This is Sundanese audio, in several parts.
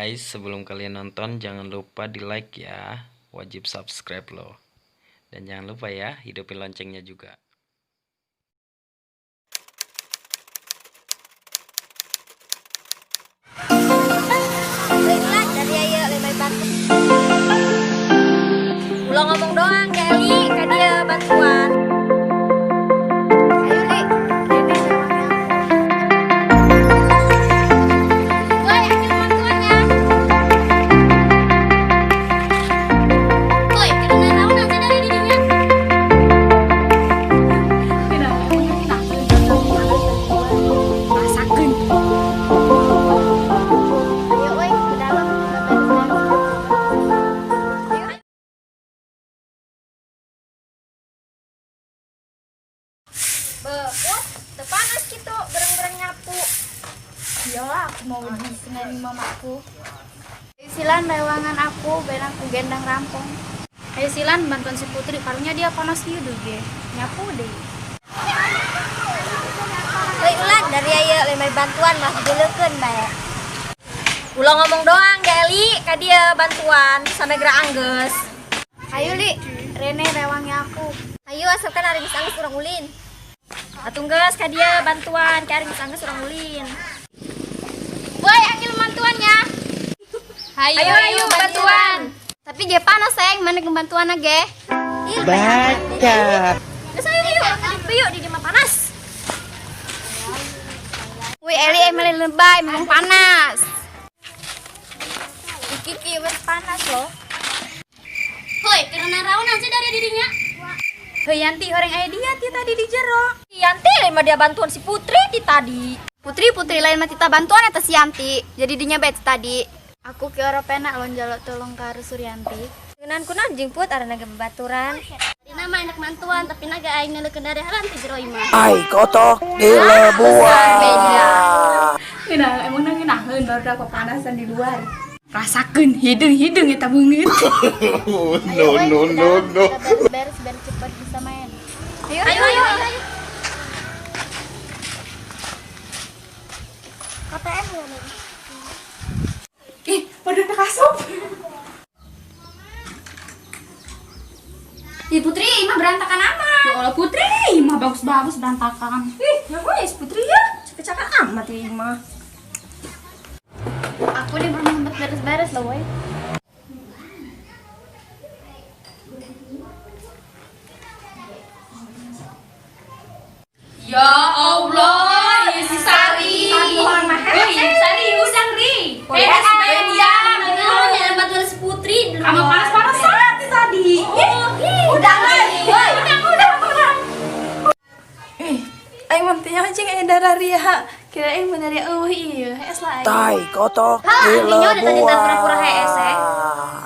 Guys, sebelum kalian nonton jangan lupa di like ya. Wajib subscribe loh. Dan jangan lupa ya, hidupin loncengnya juga. Ulah ngomong doang, Kelly, ka dia bantuan. Ayo, Li. Woi, ambil bantuannya. Woi, kena naon aja dari dirinya. Masakeun. Ayo, woi, ke dalam. Kita beres-beres. Ayo. Be, teu panas gitu, bareng-bareng nyapu. Iyalah, aku mau diseneni mamaku. Ayo silan rewangan aku, ben aku gendang rampung. Ayo silan bantuan si Putri, karunya dia panas ieu deui ge. Nyapu deh. Heuy ulan dari aya lemai bantuan mah dileukeun bae. Ulah ngomong doang, Kelly, ka dia bantuan sampai gerak anggeus. Ayo, Li. Rene rewangnya aku. Ayo asalkan ari geus anggeus urang ulin. Atuh geus ka dia bantuan, ka ari geus anggeus urang ulin. Woi, ambil bantuannya. Ayo, Ayo, ayo bantuan. Tapi ge panas, sayang. Mana bantuan ge? Baca. Geus ayo yuk, yuk di mah panas. Wih, Eli Emily lebay, memang panas. Iki wes panas loh. Woi, karena rawan aja dari dirinya. Heuy Yanti, orang aya dia ti tadi di jero. Yanti mah dia bantuan si Putri di tadi. Putri Putri lain mah tita bantuan eta si Yanti. Jadi dinya bae ti tadi. Aku ki ora penak lo njaluk tolong karo Suryanti. Kunan kunan jeung Put arana ge babaturan. Dina mah enak mantuan, tapi naga aing neuleukeun dari haran ti jero imah. Ai kotok di lebuah. Ngeunah, emang ngeunaheun baru dah panasan di luar. Rasakeun hideung-hideung eta beungeut. No, no, no, no. Kita beres-beres biar cepat bisa main. Ayo ayo ayo. Ayo. KTM ya nih. Ih, pada teu kasup. Ih Putri, imah berantakan amat. Ya Allah Putri, mah bagus-bagus berantakan. Ih, ya gue si Putri ya. Cakep amat ya mah. Aku nih belum sempat beres-beres loh, woi. Ya Allah, ya si Sari. Hei, Sari udang ri. Eh, Naon ya bantuan si Putri. Kamu panas-panas tadi tadi. Udang lagi. Udang, udang, udang. Aing mah teh anjing aya darah ria. Kirain bener ya eueuh ieu, hees lah aing. Tai kotok Hah, di artinya udah tadi tak pura-pura hees, eh. lebuah.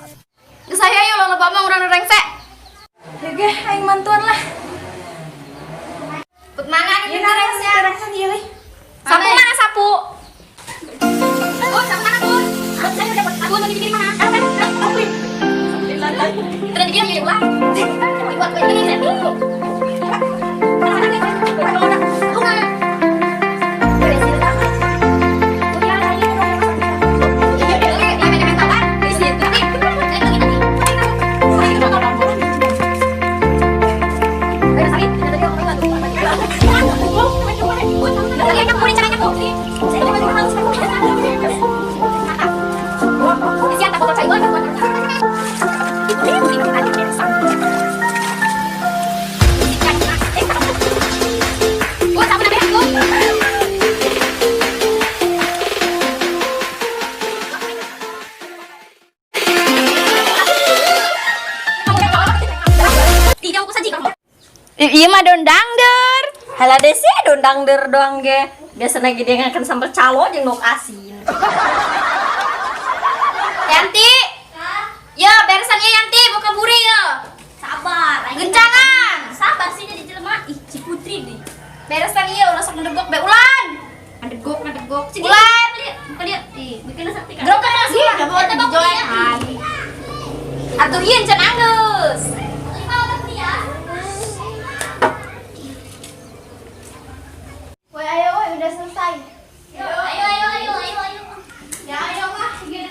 Geus ayo ayo lo loba mah urang rengse. Ya ge aing mantuan lah. Put mana nih Ieu pintu rengse? rengse ieu euy. Sapu mana sapu? Oh, sapu mana pun? Aku lagi di mana? Terus dia ya ulah. Buat gue ini. Iya mah dondangder. Halah deh sih dondangder doang ge. Biasanya gede ngakan sambal calo jeung nok asin. Yanti. Ya, beresannya Yanti, buka buri ya. Sabar, aing Gencangan. Sabar sih jadi jelema. Ih, si Putri deh. Beresan iya ulah sok ngedegok be ulan. Ngedegok, ngedegok. Ulan. Buka dia. Ih, bikin sakti kan. Gerok kan sih, Eta mah dijolehan. Atuh ieu can anggeus. Woi, ayo woi, udah selesai. Ayo, ayo, ayo, ayo, ayo. Ya ayo lah, tiga.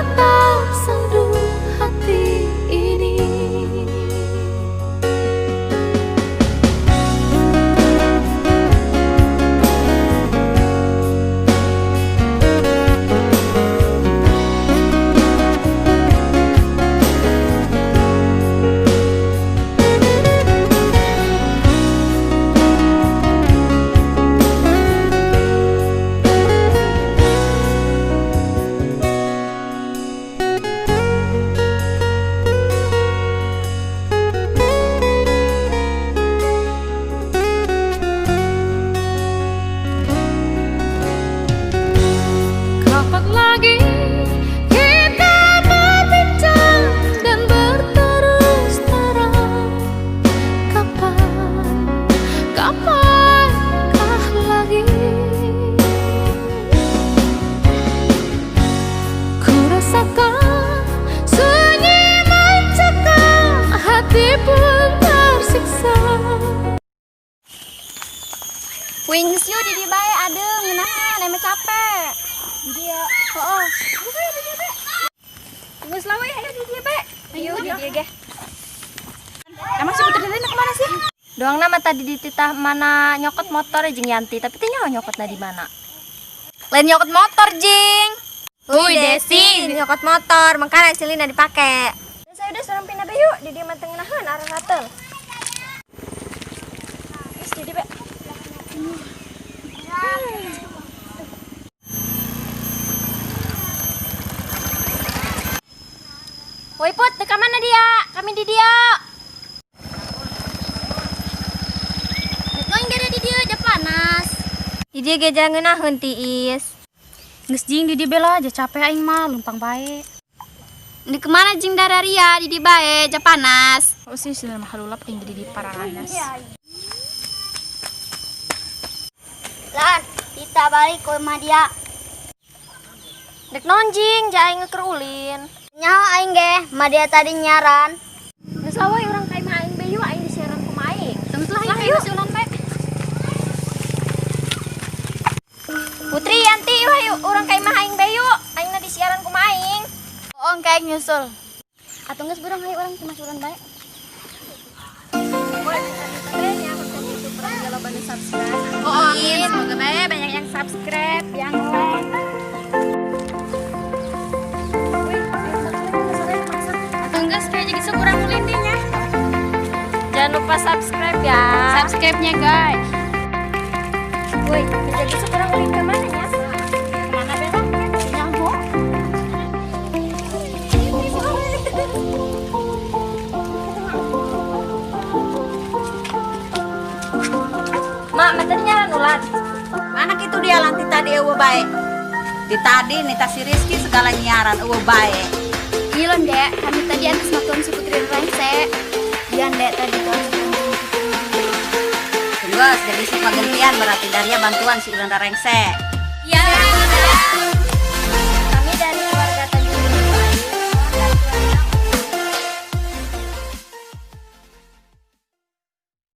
Tetap sendu hati ini. Kapan lagi kita berbincang dan berterus terang? Kapan, kapankah lagi? Ku rasakan sunyi mencekam, hati pun tersiksa. Wings yuk di bae adem ngeunah emang capek. Di dia. Heeh. Di dia be. Geus lah we ayo di dia be. Ayo di dia ge. Emang si Putri tadi kemana sih? Doang nama tadi dititah mana nyokot motor jeung Yanti, tapi teh nyaho nyokotna di mana. Lain nyokot motor, Jing. Wih, Desi, nyokot motor, makanya si Lina dipake. Saya udah suruh pindah be yuk, di dia mah teu ngeunaheun arah ratel. Geus di dia be. Woi Put, ke mana dia? Kami di dia. Rek dari di dia aja panas. Di dia ge jangan ngeunaheun tiis. Geus jing di dia bela aja capek aing mah lumpang bae. Di kemana jing dararia di dia bae aja panas. Oh sih sebenarnya mah halulap aing di paranas. Lan, kita balik ke rumah dia. Dek nonjing, ja aing ngeuker ulin. Nyaho aing ge, ma dia tadi nyaran. Geus lah we urang ka imah aing be yuk, aing disiaran ku aing. Terus lah aing geus ulan bae. Putri Yanti yuk ayo urang ka imah aing be yuk. Aing na disiaran ku aing. Oh, kayak nyusul. Atau geus burung hayu urang cuma ulan bae. Oh, amin. Semoga bae banyak yang subscribe, yang like. Atau geus kayak jadi kurang ulin nya. Jangan lupa subscribe ya. Subscribe-nya, guys. Woi, jadi sekarang ulin ke mana ya? Kemana Bella? Nyaho. Mak, materi nyaran ulat. Mana kitu dia lanti tadi eueuh bae. Di tadi nita si Rizky segala nyiaran eueuh bae. Ilon dek, kami tadi atas matuan si Putri rengse. Iya dek tadi tuh. Geus jadi si pagantian berarti daria bantuan si Ulan rengse. Iya.